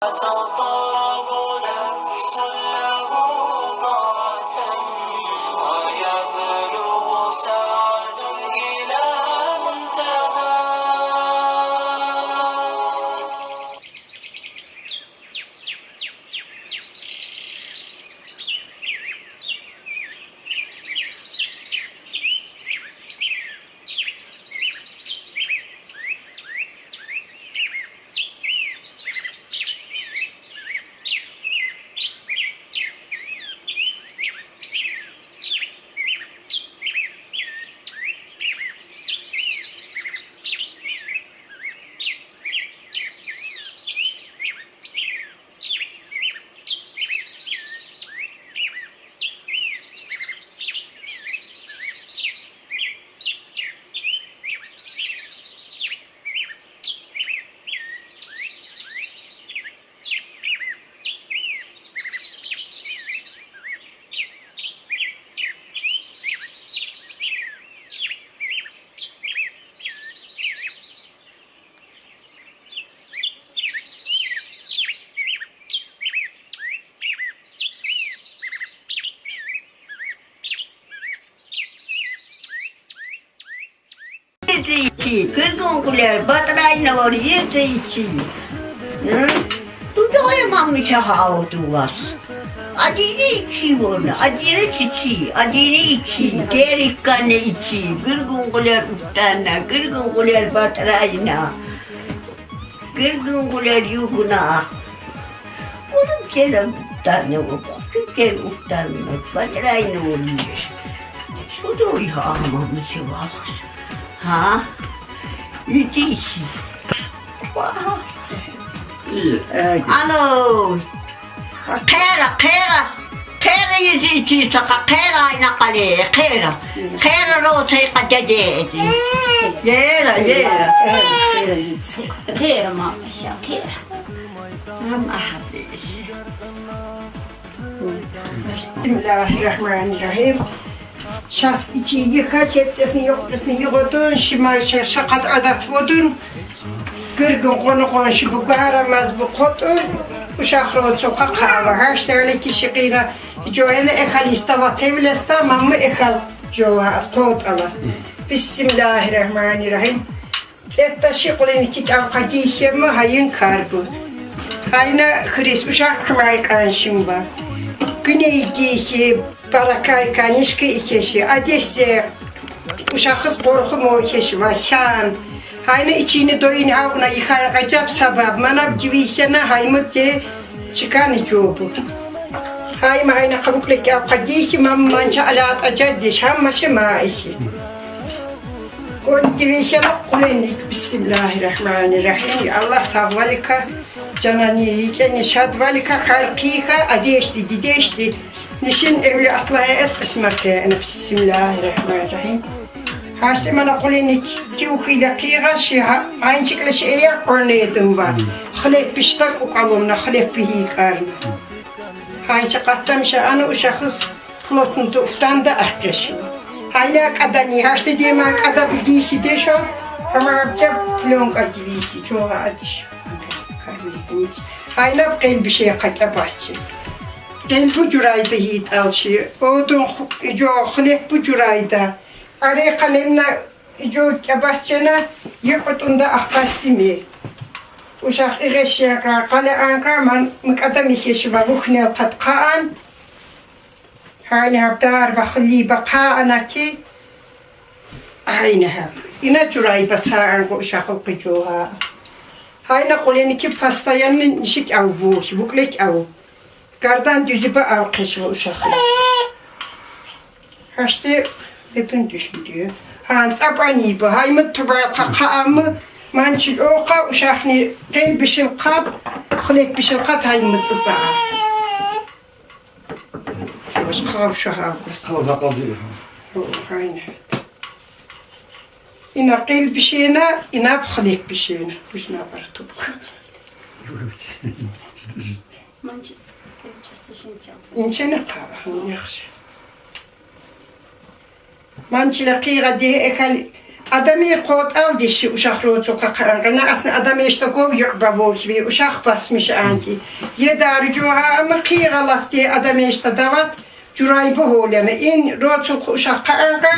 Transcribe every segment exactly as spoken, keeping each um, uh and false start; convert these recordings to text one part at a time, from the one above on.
تطرب نفس له طاعة ويبلغ سعد إلى منتهى. Yedi içi, kırgın güler, batırayına var, yedi içi. Hı? Bu da olamamış ha, oldu var. Adını içi onu, adını içi, adını içi, gerikkanı içi, kırgın güler utanına, kırgın güler batırayına. Kırgın güler yuguna. Oğlum gel utanma, küçük gel utanma. Batırayın oğlum. Bu da uyuyor ama bir şey var. Ha? Müthiş. Vah. İyi, iyi. Ano. Kera, kera. Kera yüzü içi saka, kera ayna kale, kera. Kera rotayı kadede. Yera, yera. Kera mamışa, kera. Ama hadi. Bismillahirrahmanirrahim. Şas içi yıka, keptesini yok, desini yok odun, şima şa-, şakat adat odun. Kırgın konu konşu bu karamaz bu kotu. Uşaklı o sokak hava. Haş tane kişi kıyına. Joene ekal istava tevlesta, mamı ekal. Joa kot alas. Bismillahirrahmanirrahim. Etta şi kulen iki tavka diyhemi hayın karbu. Hayna Hris uşak kımay kanşım ba. Güney diyhi, barakay kanişki ikeşi. Adese uşak kız korku mu ikeşi va, han. Hayna içini doyun havuna yıkayacak sabah. Manav gibi yıkayana haymı de çıkan icobu. Hayma hayna kabukle ki avka diyhi, mam mança alat aca diş, hamma şey ma ihi. Koni divi şeref kulenik. Bismillahirrahmanirrahim. Allah sağ valika, canani yikeni şad valika, halkika, adeşli, dideşli. Nişin evli atlaya ez kısmet yani. Bismillahirrahmanirrahim. Haşte mana kulenik, ki uhile kıyga şi ha, aynı şekilde şey eyak örneği var. Hılep piştak ukalomna, hılep pihi karna. Hayça katlamışa ana uşakız plotnu da uftan da arkadaşım. Hayna kadani haşte diyema kada bir giysi de şu. Ama yapacak plonka giysi çoğu adiş. Hayna gel bir şey kaka bahçe. Gel bu curayda yiğit al şey. Odun jo hınek bu curayda. Are kalemna jo bahçena yıkıtında ahkastimi. Uşak igeşe kale anka man mıkada mi keşi va ruhne kat kaan. Hayni hab dar va hli ba ka anaki. Hayni hab. Ina curay ba sa anko uşak o kıcoha. Hayna kulen iki pastayanın nişik av bu, buklek av. Gardan düzü ba av keşi va uşak. Haşte bütün düşündü. Han tsapani ba, haymi tuba ka ka amı, mançil oka uşakni gel bişil kap, hılek bişil kat haymi tsıtsa. Başka uşak avgısı. Ama sakal değil. O, aynen. İna gel bir şeyine, ina hılek bir şeyine. Kuzna var topuk. Mançı, çastı şimdi çaldı. İnçene kara, yahşi. Mançile kıyga diye ekal Адамий къотӀал диши ушахъ роцу къакъанкъана, асна адамий ишта ков юкъба вохви, ушахъ басмиш анти. Е дару жуха, ама къигъалахти адамий ишта дават, журайбу холяна. Ин роцу ушахъ къакъанкъа,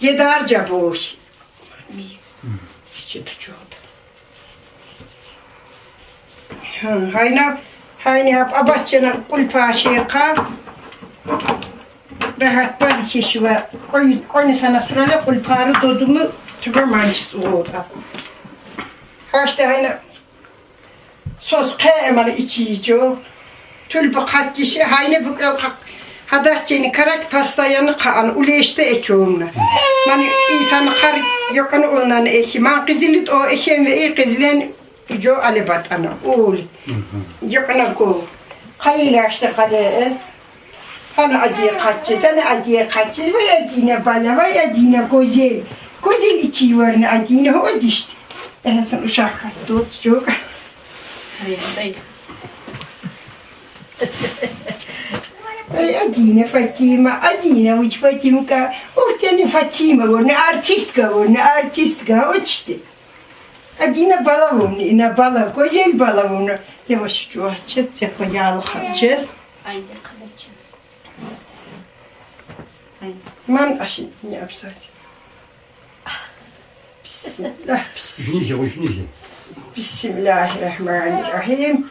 е дар жабохи. Кичи тучот. Гьайна, гьайна гьаб абаччана къулпаши хъа. Рагьат бал кишва. Къой, къойни сана сурале къулпару додуму тюбе манчис угъута. Гьаште гьайна сос къе эмали ичи ичо. Тюлбу къат киши гьайна букӀрал къакъ. Гьадаччени карак постоянно къаан улеште экюмна. Мани инсан къар юкъун улнан эхи. Ман къизилит о эхен ве и къизилен Жо алебатӀана, ули. Юкъна ку. Хайи яшта къале эс. Гьана Адия къаччи, сана Адия къаччи. Вай Адина бала, вай Адина гозел. Гозел ичи варна Адина, гьо дишт. Эсан ушахъ тот жок. Ай, Адина, Фатима, Адина, вич Фатимка. Ух, тени Фатима варна, артистка варна, артистка, учти. Адина бала вуна, ина бала, гозел бала вуна. Яваш чуачет, цепа ялхачет. Айде, къалачет. Айде. Ман аши не абсать. Бисмиллагь, бис-, Ушнихи, ушнихи. Бисмиллагьир-рагьманир-рагьим.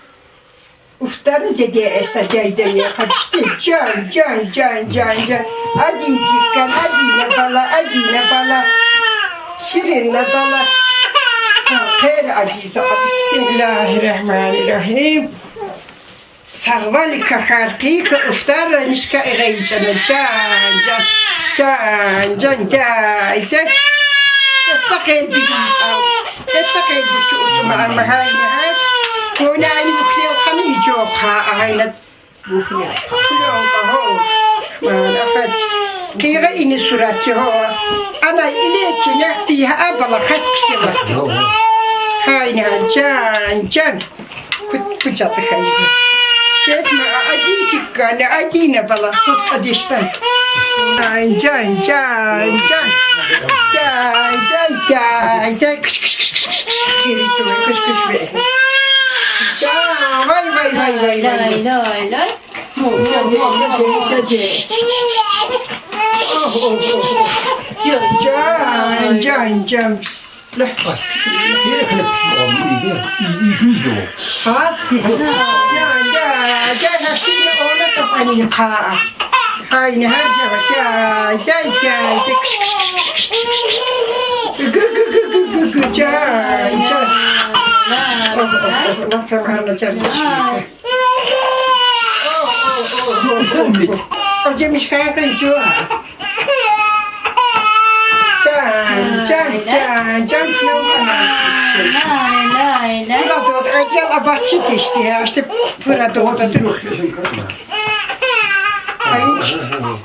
Уфтарни деде эста дяйдяй къачти. Жан, жан, жан, жан, жан. Адизи кан, Адина бала, Адина бала. Ширинна бала. Хъер Адиза. Бисмиллагьир-рагьманир-рагьим. Сагъвали кахар къика уфтарра нишка игъайчана. Жан, жан, жан, жан, дяй, дяй. Цепа къелби. Цепа къелби чу утма, ама гьайна гьай. Кона айни бухлел къани жо хъа, гьайна. Бухлел. Бухлел къа, гьо. Ман, ахат. Къига ини сурати, гьо. Ана иле ки нахти гьа абала хат киши вас. Гьайна, жан, жан. Ку-, кучаты хайди. Сесма, а, Адизикка, не Адина бала, сус Адиштан. Ай, жан, жан, жан. Жан, жан, жан, жан. Кыш, кыш, кыш, кыш, кыш, кыш. Кыш, кыш, кыш, кыш. Жан, вай, вай, вай, вай, вай. Лай, лай, лай. Жан, жан, жан. Ле. Бери хлеб пиши, он, иди, и, и жуй его. Гьа? Жан, жан, жан, жан, ши, она тапани къа. Гьайна, гьар жагъа, жан, жан, жан, жан, кыш, кыш, кыш. Гы, гы, гы, жан, жан. О, о, о, о, лап жамагьарна чарчы. О, жемиш кайгъы жо. Жан, жан, жан, жан. Лай, лай, лай. Пыра дод, адиял абахчы тешти, я, işte, пыра дод, dur.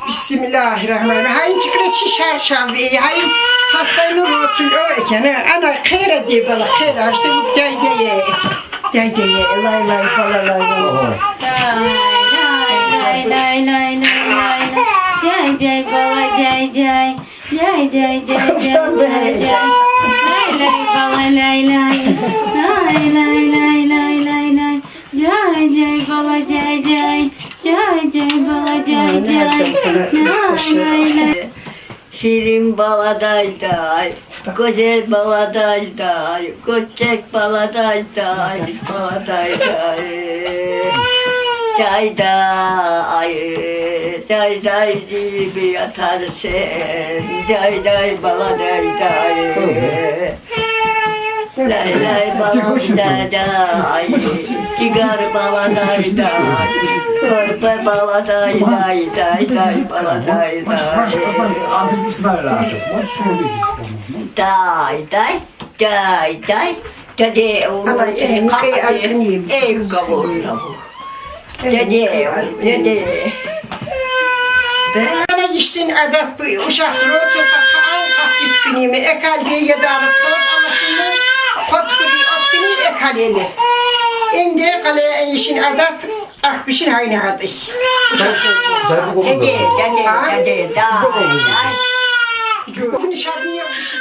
Бисмиллагьир-рагьманир-рагьим. Гьайинчик речи шаршав, гьайин хастайну роцул о экен, ана хера де бала, хера, işte, дяй, дяй, дяй, дяй, лай, лай, бала, лай, лай. Лай, лай, лай, лай, лай, лай, лай. Дяй, дяй, бала, дяй, дяй. Дяй, дяй, дяй, дяй, дяй, дяй. Лай, лай, бала, лай, лай. Лай, лай, лай, лай, лай, лай. Дяй, дяй, бала, дяй, дяй. Дяй, дяй, бала, дяй, дяй. Лай, лай, лай. Şirin bala day day, güzel bala day day, küçük bala day day, bala day day. Day day, day day gibi yatarsın, day day bala day day. Lay lay balam daday, cigar bala day day, körpe bala day day, day day bala day day. Ağzını bir sıra lazım. Day day, day day, dede oğlu. Ama en kıyı arkın yiyeyim. En kavurlu. Dede, dede. Ana işsin adat bu uşak rotu kaka al kak gitkinimi ekal diye yadarı kot anasını kot kırı otkini ekal enes. Ende kale işin adat ah bişin hayni adı. Uşak rotu. Dede, dede, dede, day, day. Çok nişanlı yapmışız.